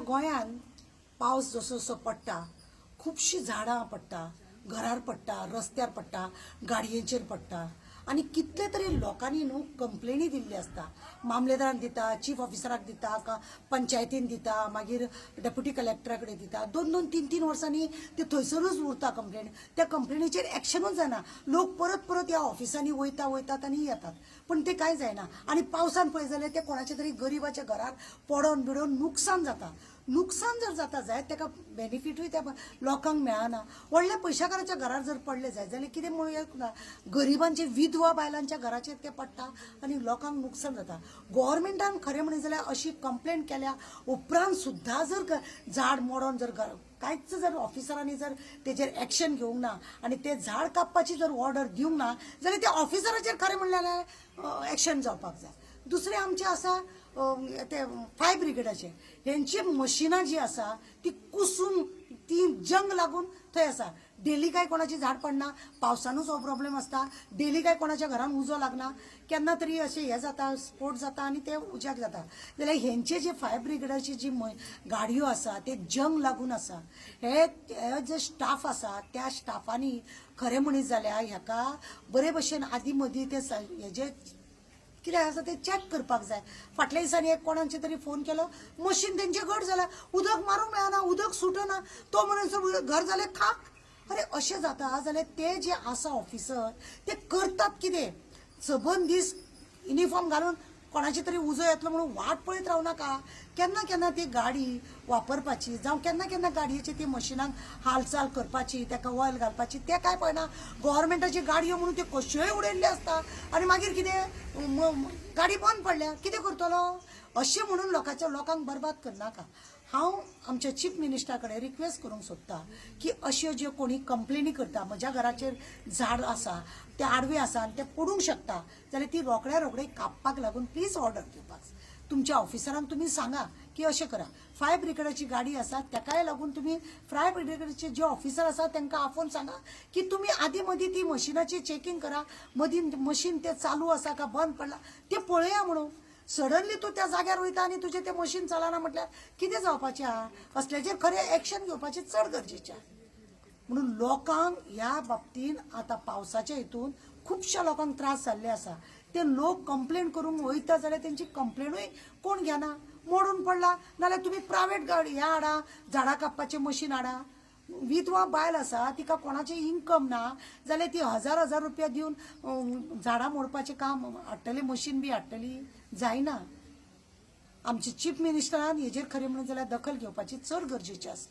गोंयांत पावस जसो जसो पडटा, खुबशीं झाडां पडटा, घरार पडटा, रस्त्यार पडटा, गाडयेचेर पडटा आनी कितले तरी लोकांनी न्हू कंप्लेनी दिल्ली आसता. मामलेदारान दिता, चीफ ऑफिसराक दिता, पंचायतीन दिता, मागीर डेप्युटी कलेक्टरा कडेन दिता. दोन दोन तीन तीन वर्सांनी ते थंयसरूच उरता कंप्लेन. त्या कंप्लेनीचेर एक्शनूच जायना. लोक परत परत ह्या ऑफिसांनी वयता वयतात आनी येतात, पूण ते कांय जायना. आनी पावसान पळय जाल्यार ते कोणाच्या तरी गरिबाच्या घरार पडोन बिडोन नुकसान जाता. नुकसान जर जाता जायत, ताका बेनिफिटूय त्या लोकांक मेळना. व्हडल्या पयशाकाराच्या घरार जर पडले जायत जाल्यार कितें म्हणूया ना, गरिबांचे, विधवा बायलांच्या घराचेर ते पडटा आनी लोकांक नुकसान जाता. गोवोरमेंटान खरें म्हणीत जाल्यार अशी कंप्लेन केल्या उपरांत सुद्दां जर झाड मोडोन जर कांयच जर ऑफिसरांनी जर तेजेर एक्शन घेवंक ना आनी ते झाड कापपाची जर ऑर्डर दिवंक ना जाल्यार त्या ऑफिसराचेर खरें म्हणल्यार एक्शन जावपाक जाय. दुसरें आमचें आसा ते फायर ब्रिगेडाचे, हेंची मशिनां जी आसा ती कुसून, ती जंग लागून थंय आसा. डेली काय कोणाची झाड पडना, पावसानूच हो प्रॉब्लेम आसता. डेली काय कोणाच्या घरान उजो लागना, केन्ना तरी अशें हें जाता, स्फोट जाता आनी ते उज्याक जाता. जाल्यार हेंचे जे फायर ब्रिगेडाची जी गाडयो आसा ते जंग लागून आसा. हे हे जे स्टाफ आसा त्या स्टाफांनी खरें म्हणीत जाल्यार हेका बरे भशेन आदीं मदीं ते हेजे कितें आसा तें चॅक करपाक जाय. फाटल्या दिसांनी एक कोणाचे तरी फोन केलो, मशीन तेंचें घट जालां, उदक मारूंक मेळना, उदक सुटना, तो म्हणून घर जालें खाक. अरे, अशें जाता जाल्यार ते जे आसा ऑफिसर ते करतात कितें? सबंद दीस युनिफॉर्म घालून कोणाची तरी उजो येतलो म्हणून वाट पळयत रावनाका. केन्ना केन्ना ती गाडी वापरपाची जावं केन्ना केन्ना गाडयेची ती मशिनाक हालचाल करपाची, ताका ऑयल घालपाची, ते काय पळयना. गोवोरमेंटाची गाडयो म्हणून त्यो कश्योय उडयल्ल्यो आसता आनी मागीर कितें, गाडी बंद पडल्या, कितें करतलो? अशें म्हणून लोकांच्या लोकांक बरबाद करनाका. हांव आमच्या चीफ मिनिस्टरा कडेन रिक्वेस्ट करूंक सोदता की अश्यो ज्यो कोणी कंप्लेनी करता, म्हज्या घराचेर झाड आसा, ते आडवे आसा आनी ते पडूंक शकता जाल्यार ती रोखड्या रोखडे कापपाक लागून प्लीज ऑर्डर दिवपाक तुमच्या ऑफिसरांक तुमी सांगा की अशें करा. फायर ब्रिगेडाची गाडी आसा, ताकाय लागून तुमी फायर ब्रिगेडाचे जे ऑफिसर आसा तांकां आपोवन सांगा की तुमी आदीं मदीं ती मशिनाची चॅकींग करा, मदीं मशीन तें चालू आसा का बंद पडला तें पळया म्हणून. सडनली तूं त्या जाग्यार वयता आनी तुजें तें मशीन चलना म्हटल्यार कितें जावपाचें आहा? असल्याचेर खरें एक्शन घेवपाचें चड गरजेचें आहा. म्हणून लोकांक ह्या बाबतीन आतां पावसाच्या हितून खुबश्या लोकांक त्रास जाल्ले आसा. ते लोक कंप्लेन करूंक वयता जाल्यार तेंची कंप्लेनूय कोण घेना. मोडून पडला नाल्यार तुमी प्रायवेट गाडी हें हाडा, झाडां कापपाचें मशीन हाडा. विधवा बायल आसा, तिका कोणाचें इन्कम ना जाल्यार ती हजार हजार रुपया दिवन झाडां मोडपाचें काम हाडटली, मशीन बी हाडटली? जायना. आमचे चीफ मिनिस्टरान हेजेर खरें म्हणून जाल्यार दखल घेवपाची चड गरजेचें आसा.